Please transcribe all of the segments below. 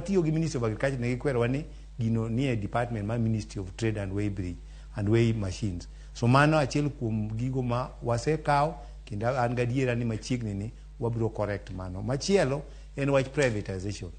Watiyo gi Ministry of Agriculture, ne gikwerowa ni gino nie department mar Ministry of Trade and Weighbridge and Weigh Machines. So mano achiel kuom gigo ma wasekawo, kendo an gadiera ni machiegni ni wabiro correct mano. Machielo en wach privatization.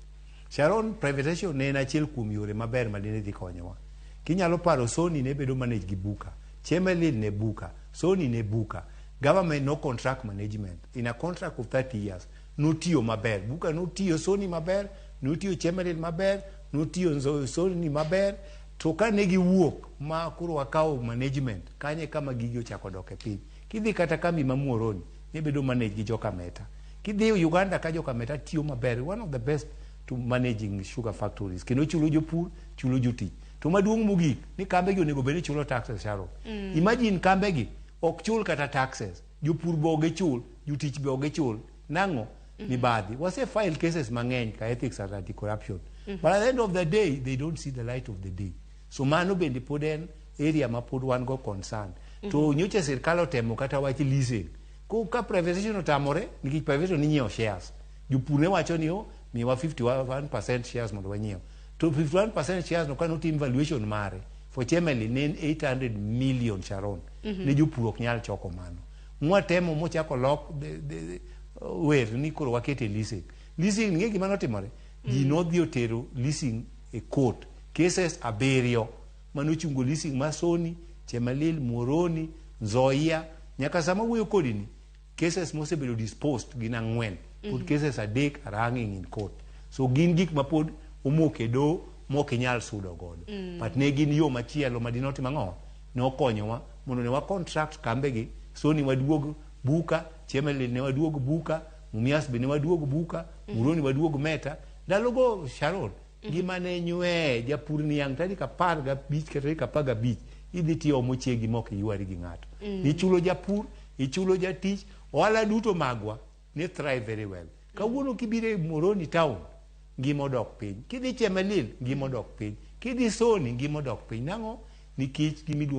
Sharon, privatization ne en achiel kuom yore maber ma dine dhi konyowa. Kinyalo paro, Sony ne bedo manage gi Buka, Chemelil ne Buka, Sony ne Buka. Government no contract management in a contract of 30 years notiyo maber. Buka notiyo Sony maber, notiyo Chemelil maber, notiyo Sony maber. To ka ne giwuok ma koro wakawo management, kanye kama gigi ochako dok e piny. Kidhi kata kambi ma Muhoroni ne bedo manage gi joka Meta. Kidhi Uganda ka joka Meta tiyo maber, one of the best to managing sugar factories, kendo chulo jopur, chulo jotich. To maduong' mogik ni kambegi onego bed ni chulo taxes. Sharon, imagine kambegi ok chul kata taxes, jopur be ok gichul, jotich be ok gichul. Nang'o? Mibadhi. Wase file cases mang'eny ka ethics and anti corruption, but at the end of the day they don't see the light of the day. So mano bende pod en area ma pod wan go concern. To nyocha sirkal otemo kata wach leasing. Ko ka privatization otamore, nikech privatization inyiewo shares, jopur ne wacho ni o miwa 51% shares mondo wanyiew. To 51% shares no, kane otim valuation mare for Chemelil ne en 800 million, Sharon, ne jopur ok nyal choko mano. Mwatemo mochako lok the wer ni koro wakete leasing. Leasing, ng'e gima notimore, ji nodhi otero leasing e court, cases abiriyo manochungo leasing ma Sony, Chemelil, Muhoroni, Nzoia. Nyaka sama wuoyo kodi ni, cases mosebedo disposed gin ang'wen. Pod cases adek are hanging in court. So gin gik ma pod omoko e doho mok inyal sudo godo, but ne gin yo machielo ma dinotimo ang'o, nokonyowa mondo ne wa contract kambegi. Sony waduog Buka, Chemelil ne waduog Buka, Mumias be ne waduog Buka, Muhoroni waduog Meta. Ndalogo, Sharon, ngima ne nywe. Japur niang' tarik 15 kata tarik 15 idhi tiomo chiegi mok iywari gi ng'ato. Ichulo japur, ichulo jatich, ohala duto magwa ne thrive very well. Kawuono kibiro e Muhoroni town, ngima odok piny. Kidhi Chemelil, ngima odok piny. Kidhi Sony, ngima odok piny. Nang'o? Nikech gimiluongo